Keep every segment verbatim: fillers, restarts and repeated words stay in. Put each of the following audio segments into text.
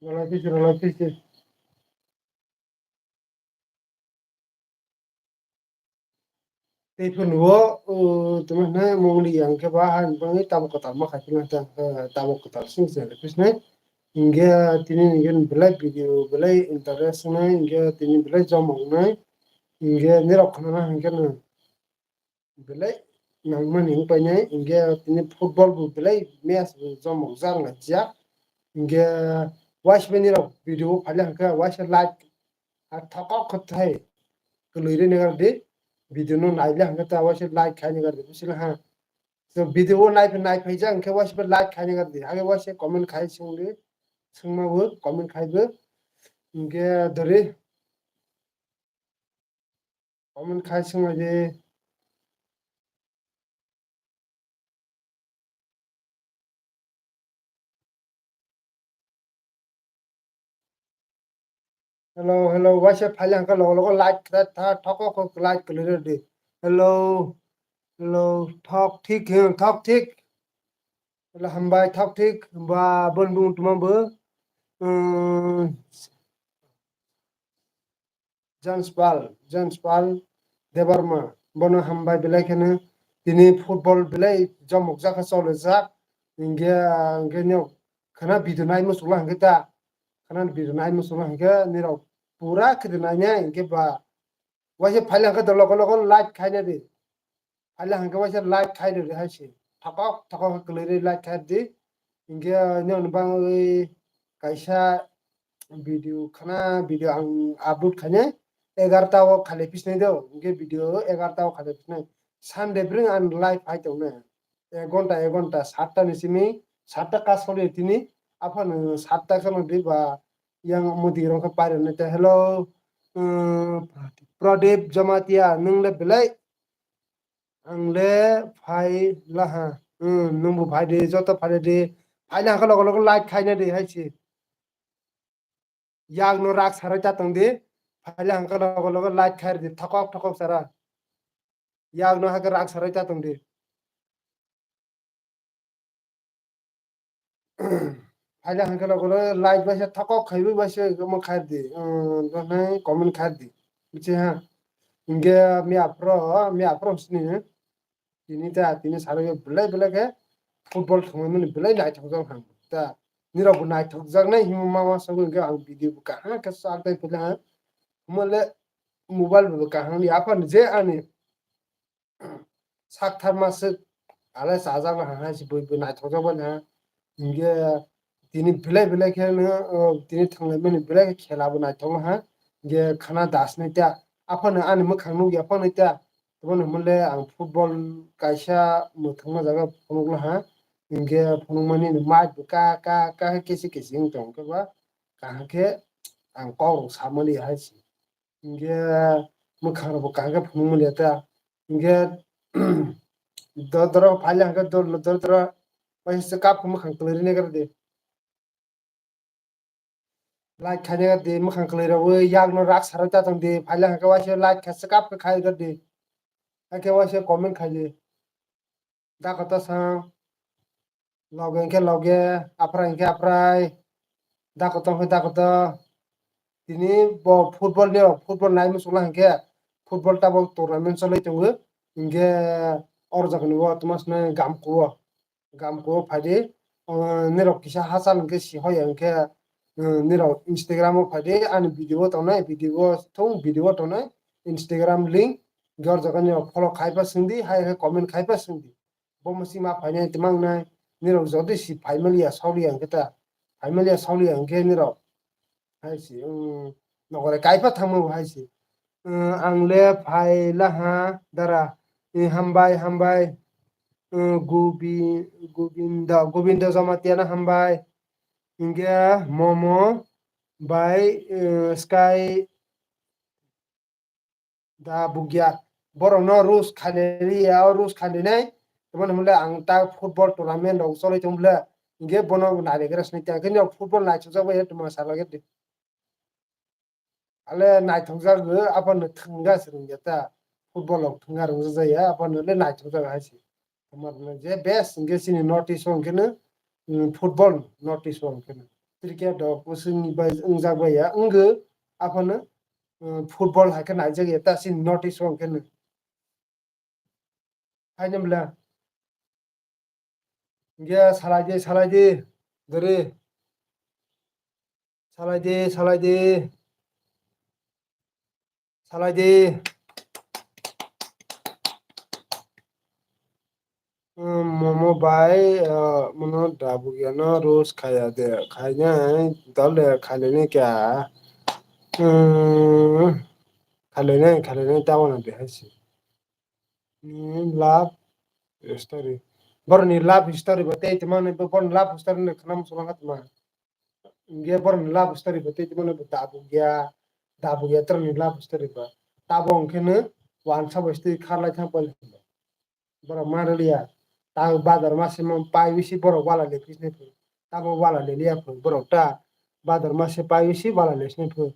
Rolai pisi, rolai pisi. Tei phano o, o, tamo hwnai mungli yang khe ba ha bangwi tabuk kwtal ma khai phano ta, eh, tabuk kwtal sing se le pis nai. Hingke tini hingke belai video belai interest nai, hingke tini belai jomok nai, hingke nirok khna hingke no belai nangmani wng painai, hingke tini football bo belai match bo jomok jak lai jak. Hingke waisa nirok video o phaile hingke waisa like, a thokok khe thai kwlwi rwni gar di, video no naile hingke ta waisa like khaini gar di, bising ha. So video o nai nai phaijak hingke waisa like khaini gar di, hage waisa comment khai singdi, singma bo comment khai bo, hingke dori. Comment khai sung di. Hello, hello, waisa phaile hingke logo logo like khe tha, thokok khe like kwlwi rw di. Hello, hello, thok thik, hmm, thok thik. Hello, hambai, thok thik, ba, bon bung tuma bo. Hmm, James Pal, James Pal Debbarma, bono hambai belai kheno tini football belai jomok jak khe cholijak, hingke, hingke nw khana video nai muchungla hingke ta, khana video nai muchungla hingke nirok pura khe nainai hingke ba, waisa phaile hingke logo logo like khaina di. Phaile hingke waisa like khai rwdi hai se. Thokok thokok khe kwlwi rwi like khai rwdi. Hingke nini bagwi kaisa video khana video ang upload khainai egarta o khalai pisnai do. Hingke video egarta o khalai pisnai. Sunday bring ang live hai tongnai. Ek ghonta, ek ghonta, satta ni simi, satta ka soli tini, aphano satta kheno di ba yang mudi rong khe pairani te. Hello, um, Pradip Jamatia, nwng le belai? Ang le phai laha. Hmm, nwngbo phai di, joto phai di. Phai le hangkhe logo logo like khaina di hai se. Yak no rak sarai ta tong di. Phai le hangkhe logo logo like khai di. Thokok thokok sara. Yak no hake rak sarai ta tong di. Phaile hingke logo logo like bai se thokok khaiwi bai se omo khair di, um, dohonai comment khair di, bichi ha. Hingke miya phoro, miya phoro sini, tini ta, tini salo yo belai belai khe football thwngmani belai naithokjak hang ta. Nirok bo naithokjaknai himma mama sabo hingke ang video bo kaham khe sak tai phila ha. Omo le mobile bo kaham ni aphano je ani sak tharma swk ale chajakna ha hai se bui bui naithokjak bai ha. Hingke tini belai belai khe no, o, tini thanglaimani belai khe khela bo naithok ha. Hingke khana das nai ta. Aphano ani mwkhang nukya phano ta. Tamo hwnle ang football kaisa mwthangma jaga phunukla ha. Hingke phunukmani ni mic bo ka, ka, ka khe kesi kesi wng tong khe ba kaham khe ang kok rok samani hai se. Hingke mwkhang rok bo kaham khe phunukmani ta. Hingke dor doro phaile hingke dor doro doro waisa se kap khe mwkhang kwlwi rwni khe rwdi. Like khaina khe rwdi, mwkhang kwlwi rwwi yakno rak sarwi ta tongdi, phaile hingke waisa like khe se kap khe khai rwdi. Hakhe waisa comment khaidi. Dakoto sang, loge hingke loge, aphrai hingke aphrai, dakoto hingke dakoto. Tini bo football ni, football nai muchungla hingke, football tabok tournament cholai tongo, hingke oro jaga ni o toma swnai Gamku o, Gamku o phaidi, o, nirok kisa hachal hingke si hoya hingke, o, nirok Instagram o phaidi, ani video o tongnai, video o thung, video o tongnai, Instagram link, hingke oro jaga nirok follow khai pa singdi, hai hai comment khai pa singdi. Bo mwsima phainai twmang nai, nirok jodi si phaimaliya sauliya hwnkhe ta, phaimaliya sauliya hwnkhe nirok hai si, um, nokore kaipa thangma bo hai si. Um, ang le phai laha dara, eh, hambai, hambai, um, Gobi-, Gobindo, Gobindo Jamatia no hambai, hwnkhe Momo bai, eh, Sky, Da bugya. Borok no rules khainai ya, o rules khainai. Tamo hwnle ang ta football tournament rok cholai tong bwle. Hingke bono nairegra sini tang khe football naithokjak bai tongma sala khe. Ale naithokjak go, aphano thwngya se rwngya ta. Football rok thwngya rwngya jaya, aphano le naithokjak hai se. Tamo je best hingke sini North East o hingke no, mm, football North East o hingke no. cricket rok bwswk ni bai wngjak bai ya wngwi aphano, uh, football hai khe naijak ya ta chini North East o hwn khe no. Hai no bwla. Hwnkhe salai di, salai di, dori. Salai di, salai di. Salai di. Hmm, momo bai, uh, mono dabugiano roast khaya de. Khaina dole khalini kya. Hmm, khalini, khalini tabona de hai si. Hmm, love story. Boroni love story bo tei tongmani, bo boroni love story no khwnam swlangkha tongma. Hwnkhe boroni love story bo tei tongmani bo dabu gya, dabu gya boroni love story bo. Tabo hwnkhe no wansa bo story kharlai thang pali. Borok ma rwliya. Ta bazar ma se ma pai bisi borok wala le phisnai phu. Tabo wala le liya phu. Borok ta bazar ma se pai bisi wala le sini phu.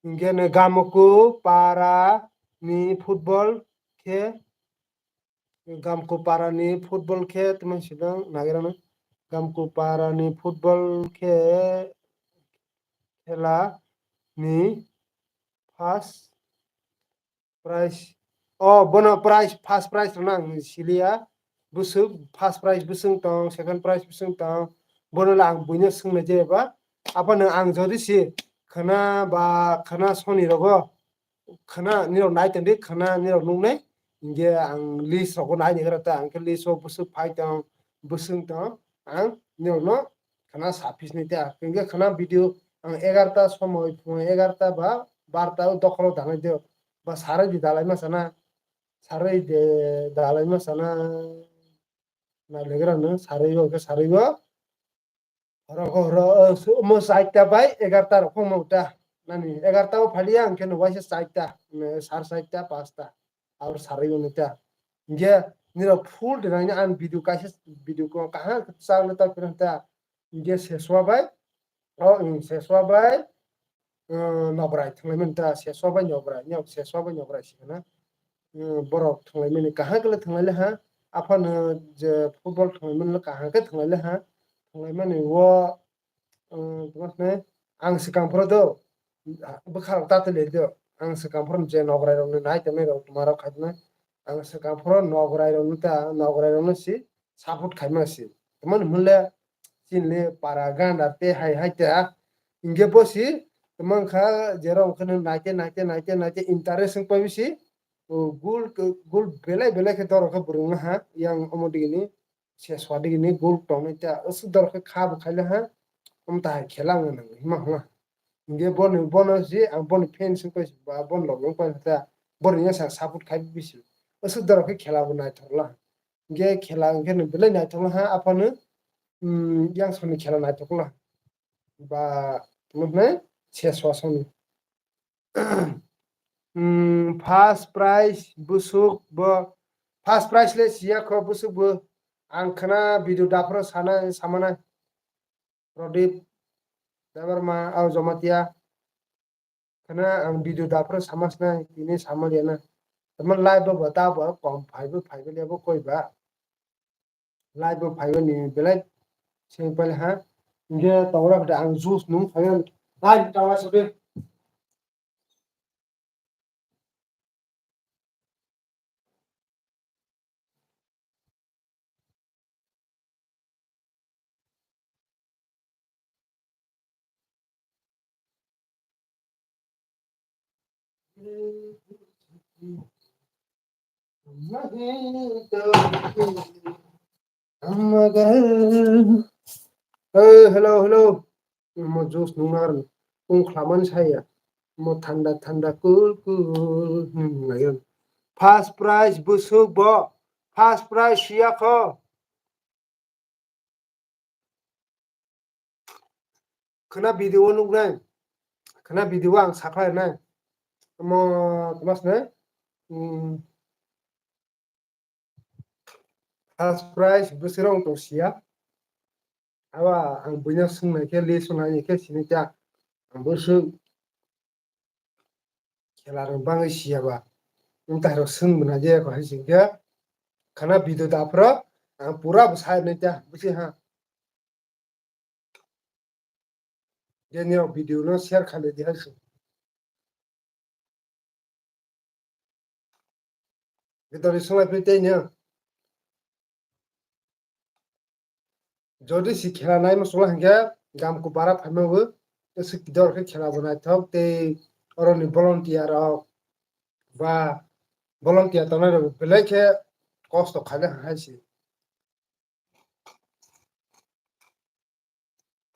Hwnkhe no Gamuku para ni football khe Gamku para ni football khe tamo sidang nagerano. Gamku para ni football khe khela ni first prize. Oh, bono prize, first prize rwna ang siliya. Bwswk first prize bwswng tong, second prize bwswng tong. Bono le ang buino swngna jeba. Aphano ang jodi si khwna ba khwna soni rogo khwna nirok nai tongdi, khwna nirok nuknai, hingke ang list rokbo nai ni gra ta, hingke list o bwswk phai tong, bwswng tong, ang nirokno khwna sa phisni ta, hingke khwna video ang egarta somoi, phung egarta ba barta o dokhoro danai de, ba sarai di dalai ma sana, sarai de dalai ma sana, nai legra no sarai o, hingke sarai o, Horo, horo, o, su-, omo chaita bai egarta rok phangma ta. Nani egarta o phaliya, ang khe no waisa chaita, me, sar chaita, pasta. Abor sarai o nita. Hingke nirok full de nai ang video kaisa video ko kaham chang ta phira ta. Hingke seswa bai, o, seswa bai, eh, nograi thwnglaimani ta, seswa bai nograi, nyok seswa bai nograi sikana. Eh, borok thwnglaimani kaham khe thwnglaile ha, aphano je football thwnglaimani kaham khe thwnglaile ha, thwnglaimani o, eh, tongma hwnwi ang swkang phoro do, bwkha rok ta twi lai do, ang swkang phoro je nograi rokni nai tongnai rok tuma rok khai tongnai, ang swkang phoro nograi rokni ta, nograi rokno si support khaima si, tongmani hwnle chini para ganda tei hai hai ta. Hingke bo si tongma wngkha, jera wngkha nw naite, naite, naite, naite interest wngpai bisi, o, goal, goal belai belai khe doro khe bwrwngma ha, yang omo digini, seswa digini goal tongnai ta, aswk doro khe kha bo khaile ha, omo ta hai khela wngna nango, hima hwnla. Hingke bono, bono si, ang boni fans wngpai si, ba bono loge wngpai ta, boni yang sa support khai bisi, aswk doro khe khela bo naithok la. Hingke khela hingke no belai naithok ha, aphano, mm, yang soni khela naithok la. Ba, tamo hwnwi seswa soni. Mm, first prize bwswk bo, first prize le siya kho bwswk bo. Ang khwna video daphro sana, samana. Pradip Debbarma, au Jamatia. Khwna ang video daphro samasnai, tini samaliana. Tamo live bo ta bo kom phaibo, phaibo lebo koi ba. Live bo phaibo ni belai seng pale ha. Hingke tongra khe ang juice nung phaibo. Live tongra sode. Hey, hello, hello. Mo juice nung nagar. Kung khlaman saya. Mo thanda thanda cool cool. Hmm, ngayon. First prize bwswk bo. First prize siya kho. Khwna video o nuknai. Khwna video o ang sakhlai nai. Mo, tmas ne? Hmm. First prize bwswk rong tong siya. Aba ang buino swngnai khe, list swngnai khe sini kya. Ang bwswk khela rwng bangwi siya ba. Wng tai rok swng bwna je ko hai sing khe. Khana video da phro ang pura bwsai nai kya. Bwswk ha. Je nini video no share khaidi hai se. Bidari swlai phi tei nw. Jodi si khela nai muchungla hwnkhe gam kubara phaima bo tei si kidor khe khela bo naithok tei oroni volunteer rok ba volunteer tongnai rok belai khe kosto khaina hai se.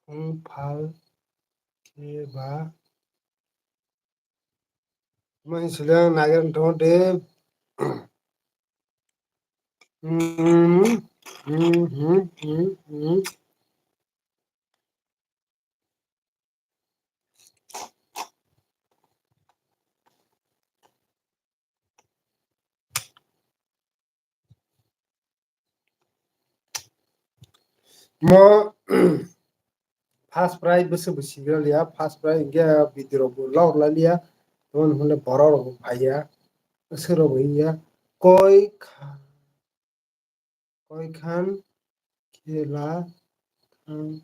Phung phal khe ba. Mani seleng naigen tong de. Hmm, hmm, hmm, hmm, hmm. Mo first prize bwswk bo sigra liya, first prize hwnkhe bidiro bo lok lai liya, tamo hwnle borok rok bo phaiya, bwswk rok bo hiya, koi kha-, koi khan khela thang.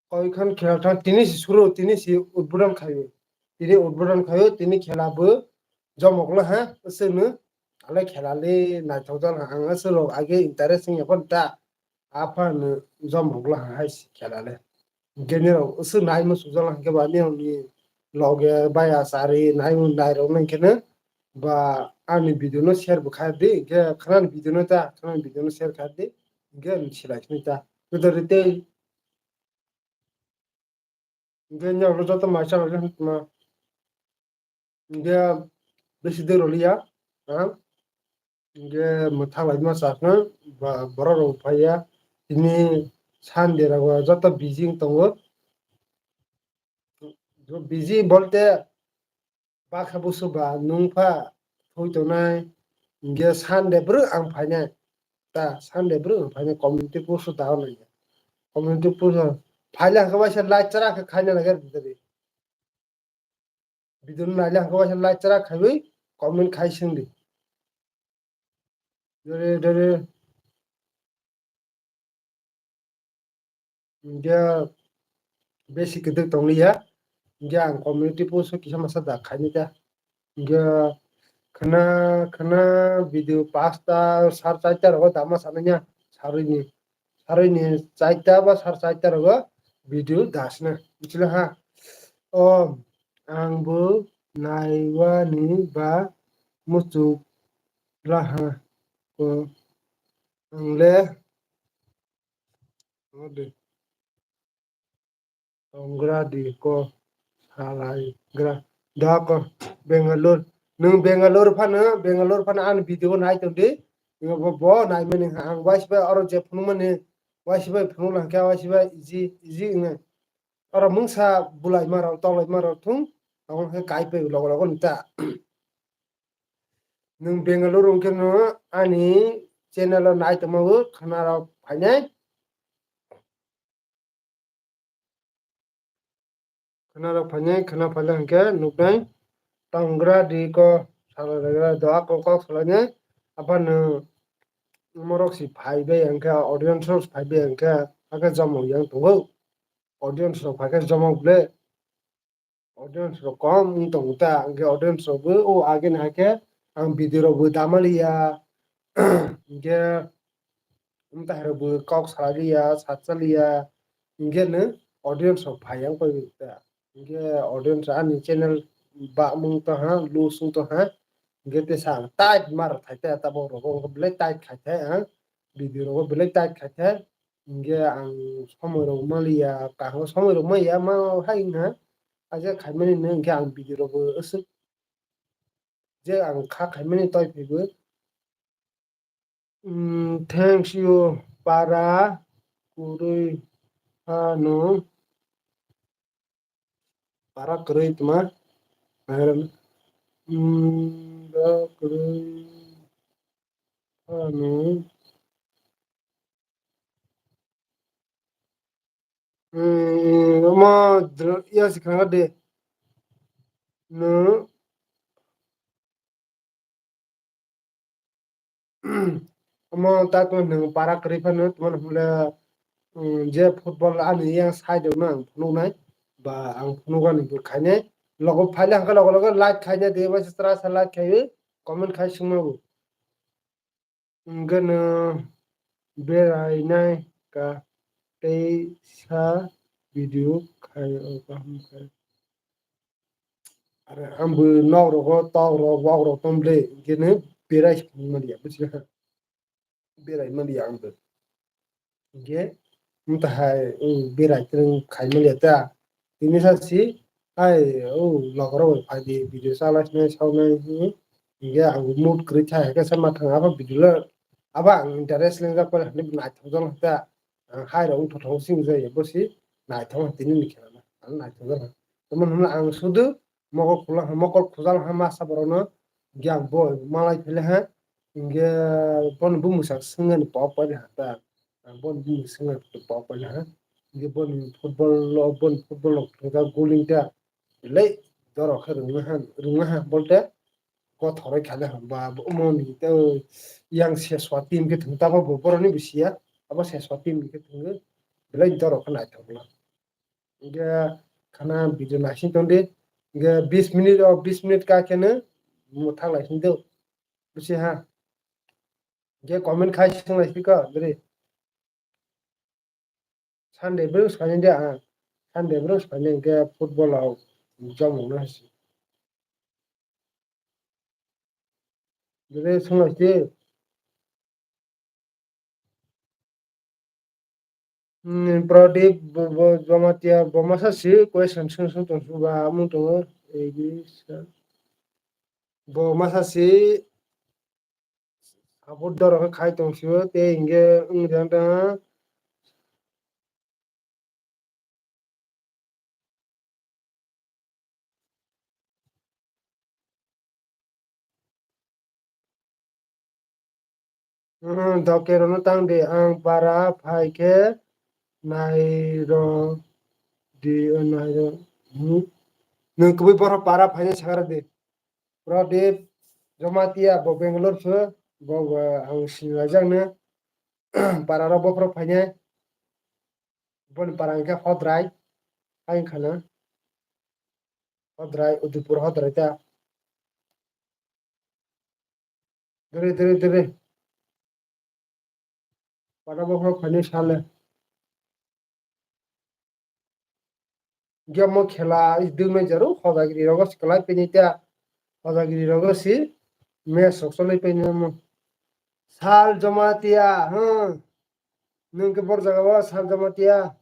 Koi khan khela thang, tini si suru, tini si udbodon khaio. Tini udbodon khaio, tini khela bo jomok la ha, aswkno ale khela le naithok jal ha, ang aswk rok age interest wngya phano ta, aphano jomok la ha hai si khela le. Hwnkhe nirok aswk naima sujal hwnkhe ba nirokni loge baya chari naimung nairok nang khe no ba ani video no share bo kha di, hwnkhe khwnani video no ta, khwnani video no share kha di, hwnkhe ani silai sini ta. Joto rite Hwnkhe nokno joto maisa rok le hwnkhe ma. Hwnkhe bisi de roliya. Ha? Hwnkhe mwthang lai ma sa khe ba borok rok phaiya. Tini Sunday rogo joto busy wng tongo. Busy bolte Bakha busu ba nung pha thwi tongnai, hwnkhe Sunday bwrwi ang phainai, ta Sunday bwrwi ang phainai, community post o ta hwnwi. Community post o phaile hwnkhe waisa like chara khe khaina nai khe bwtharwi. Video no naile hwnkhe waisa like chara khaiwi comment khai swngdi. Dere, dere. Hwnkhe besi kwdwk tongliya. Hwnkhe ang community post o kisa masa da khaini ta. Hwnkhe khwna, khwna video pasta, sar charta rogo dama sananya sarui ni. Sarui ni charta ba sar charta rogo video dasna. Bichila ha. O, ang bo naiwani ba muchuk laha. Ko, ang le Ode. Tongra di ko salai gra. Da ko Bangalore. Nung Bangalore phano, Bangalore phano ani video nai tong di. Nung bo, bo nai mani ha. Ang waisi bai oro je phunu mani, waisi bai phunu lang khe, waisi bai iji, iji nge. Oro mungsa bulai ma rok, tolai ma rok thung. Ang khe kai pe logo logo nita. Nung Bangalore wngkhe no ani channel o nai tongma o khwna rok phainai. Khwna rok phainai, khwna phaile hwnkhe nuknai tongra di ko salai rega do ako kok salainai. Aphano morok si phai bai hwnkhe audience rok phai bai hwnkhe hakhe jomok yang tongo. Audience rok phaikhe jomok ble. Audience rok kom wng tongo ta, hwnkhe audience rok bo o ageni hai khe ang video rok bo dama liya, hwnkhe mwtai rok bo kok salai liya, sacha liya, hwnkhe no audience rok phai yang koi ta, hwnkhe audience ani channel ba mung tong ha, lose wng tong ha, hwnkhe tesa ang tight mar thai ta, tabok rok bo belai tight khai thai ang, video rok bo belai tight khai thai. Hingke ang somoi rok maliya, kaham somoi rok maya, ma hai wngha. Aja khaimani no hingke ang video rok bo aswk je ang kha khaimani toi phaibo. Umm, thanks you, para kwrwi phano, para kwrwi tma, umm, para kwrwi phano. Hmm, omo dr-, iya se khna de. No. Omo ta to nang para kwrwi phano tamo hwnle, um, je football ani yang side o no ang phunuknai, ba ang phunukani bo khainai. Logo phaile hwnkhe logo logo like khainai, de bai se chwra sa like khaiwi comment khai swngmago. Hwnkhe no berainai ka teisa video khai o kaham khai. Are ang bo nok rogo tok rok wak rok tong ble hwnkhe no berai manya buji kha. Berai manya ang bo. Hwnkhe wng tahai, wng berai twrwng khai manya ta. Tini sa si, hai, o logo rok bai phai di, video sa lai sinai, sa nai, hmm. Hwnkhe ang mood kwrwi thai, hai khe sa ma thang, abo video le, abo ang interest lengjak pore, hwnwi naithok jak ta. Ang hai rok wngthok thok sing jai, bo si naithok tini ni khela na, ang naithok jak. Tamo hwnle ang sudu mokol khulak, mokol khujal ha masa borok no, hwnkhe ang bo malai phile ha, hwnkhe bono bumung sak swngani pok pai ha ta, ang bono bumung swngani pok pai ha, hwnkhe boni football o, boni football rok thwngkha guling ta, belai jorok khe rwngma ha, rwngma ha bolte kothoroi kha le ha, ba omo ni tei yang seswa team khe thwng tamo bo borok ni bo siya, abo seswa team khe thwngwi belai jorok khe naithok na. Hwnkhe khana video naising tong di. Hwnkhe bis minute o bis minute ka khe no mwthang naising do. Busi ha. Hwnkhe comment khai swng naising ko, diri. Sunday bwrwng swkang de, ah. Sunday bwrwng swkang de hwnkhe football o jomong no hasi. Diri swng naising. Hmm, Pradip bo, bo, Jamatia, bo masa si question swng swng tong su ba, amung tongo, A B C. Bo masa si, support dorok khai tong su, te hingke wng jang tang. Hmm, doke rono tang di, ang para phai khe nai ro di, nai ro. Hmm. Nwng kubui borok para phainai sakra di. Pradip Jamatia bo Bangalore se, bo, bo ang sinilaijakno. Para rok bokhorok phainai. Boni para hwnkhe Hodrai. Hai wngkha na. Hodrai, Udaipur Hodrai ta. Dere, dere, dere. Para bokhorok phainai sale. Gamo khela is dui mai jaru, Hojagiri rogo si kwlai pini ta. Hojagiri rogo si mes sok solai pini mo. Sal Jamatia, hmm. Nwng khe bor jaga o Sal Jamatia.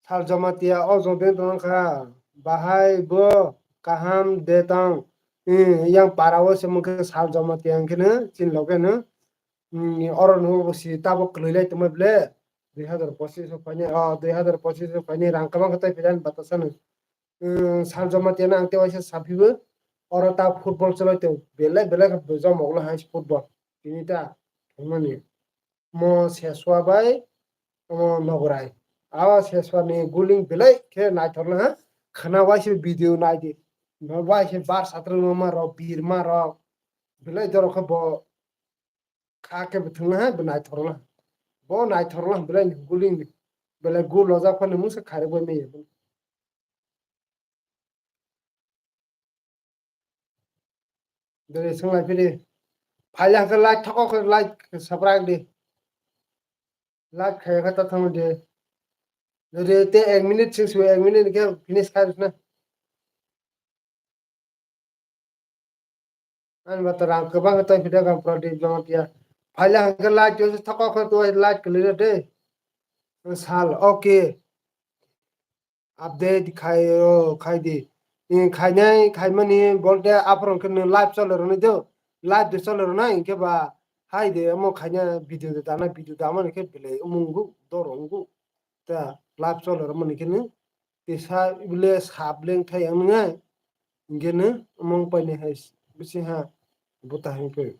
Sal Jamatia o jong de tong kha. Bahai bo kaham de tong. Hmm, yang para o se mung khe Sal Jamatia hwnkhe no, chin loge no. Hmm, oro no bo si tabok kwlwi lai tongma ble. Dui hazar pochis o phainai, o, dui hazar pochis o phainai rang kwbang khe tei phainai batasa no. Hmm, Sal Jamatia no ang tei waisa saphaibo. Oro ta football cholai tong. Belai, belai khe jomok lo hai football. Tini ta thangmani. Mo Seswa bai, mo Nograi. Awa Seswa ni guling belai khe naithok na ha. Khana waisa video nai di. Waisa bar satro ma rok, bir ma rok. Belai jorok khe bo kha khe bo thwngna hai, bo naithorla. Bo naithorla, belai ni guling ni. Belai gul lojak phano mungsa khairok bai maya. Dere swng lai phiri. Phaile hakhe like thoko khe like subscribe di. Like khaiya khe ta thangma di. Dere te ek minute sing sui, ek minute khe finish khai rwna. Ani ba to rang kwbang khe tei phide kang Pradip Jamatia. Phaile hwnkhe light yo se thoko khe to light kwlwi rw de. Sal, okay. Update khai, o, khai di. Ni khainai, khaimani bolte aphuru hwnkhe no live chole rwni do. Live de chole rwnai hwnkhe ba hai de omo khaina video de dana video da mani khe belai omo wngkhu, doro wngkhu. Ta live chole rwmani khe no. Tisa bile sap leng thai ang nwngai. Hingke no omo wng pai ni hai bisi ha buta hai wng pai.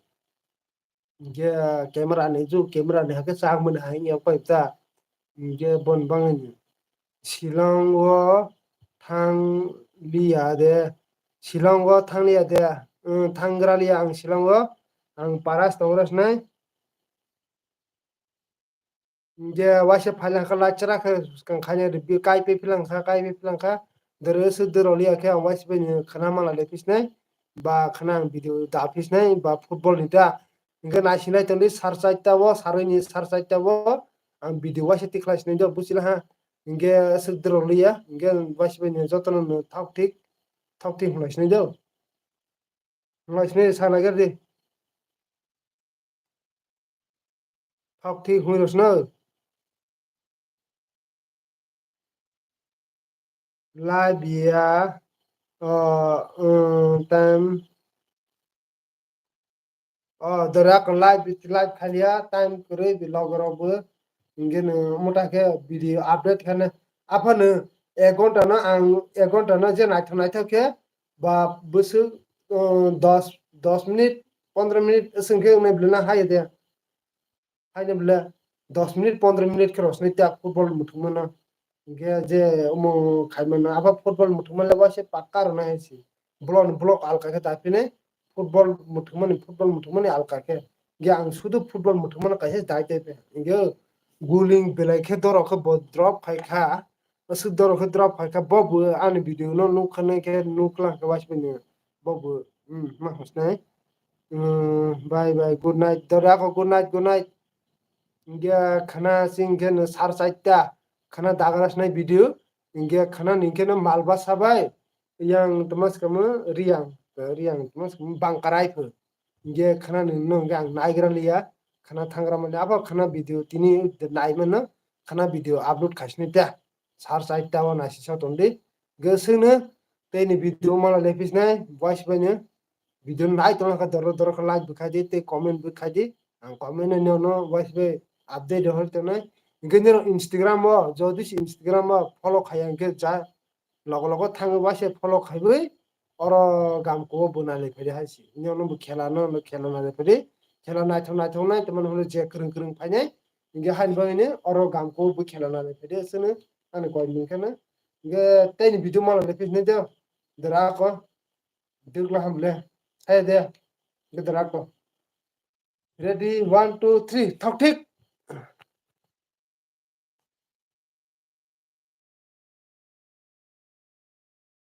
Hingke camera ni ju camera ni hakhe chak mani hai wng pai ta. Hingke bon bangni Shillong o thang liya de. Shillong o thang liya de. Wng thang gra liya ang Shillong o. Ang paras tongo res nai. Hinkhe waisa phailangkha, lachara khe swkang khaina rwui kaipi philangkha, kaipi philangkha. Doro swk doro liya khe ang waisa bai khana mala le phisnai, ba khana ang video da phisnai, ba football ni da. Hinkhe naisinai tongdi sar charta o, saroi ni sar charta o ang video waisa tikhlai sinai do, buchila ha. Hinkhe swk doro liya, hinkhe waisa bai jotono no thok thik, thok thik hwnlai sinai do. Hwnlai sinai sana gari. Thok thik hwnwi rw sino. Live ya, o, um, time. O, dora ko live, live khaliya, time kwrwi bi logorok bo. Hinkhe no mota khe video update khana. Aphano ek ghonta no ang, ek ghonta no je naithok naithok khe ba bwswk, um, dos, dos minute, pondro minute swng khe wngnai bwlwi na hai de. Haino bwle dos minute, pondro minute khe rosnai ta football muthungmano. Hinkhe je omo khaimano, abo football muthungmale waisa pakka rwna hai se. Block, block alka khe daphinai, football muthungmani, football muthungmani alka khe. Hinkhe ang sudu football muthungmano kaisa dai tei phe. Hinkhe guling belai khe dorok khe bo drop khai kha. Aswk dorok khe drop khai kha, bo bo ani video no nuk kha nai khe nuk lang khe waisa bai no. Bo bo, hmm, ma hosnai. Hmm, bye bye, good night. Dora ko good night, good night. Hinkhe khana sing khe no sar charta. Khana dagra snai video. Hinkhe khana ni khe no malba sabai. Yang tma swkamo Riyang. Riyang tma swkamo Bangkarai pho. Hinkhe khana ni no hinkhe ang naigra liya. Khana thangra mani abo khana video tini naimano. Khana video upload khaisni ta. Sar charta o naisisa tongdi. Hinkhe swkno teini video mala lephisnai. Waisa bai no. Video nai tongna kha doro doro khe like bo khai di tei comment bo khai di. Ang comment no no waisa bai update hor tongnai. Hinkhe nini Instagram o, jodi se Instagram o follow khaiya hinkhe ja logo logo thangwi waisa follow khaiwi oro gamko bo nalai phai di hai se. Nini ono bo khela no, no khela nalai phai di. Khela naithok naithok nai tongmani hwnwi je kwrwng kwrwng phainai. Hinkhe haini bagwi ni oro gamko bo khela nalai phai di. Aswkno ani koi mung khe no. Hinkhe teini video mala lephisnai de. Dora ko. Dukla hamle. Hai de. Hinkhe dora ko. Ready, one, two, three. Thok thik.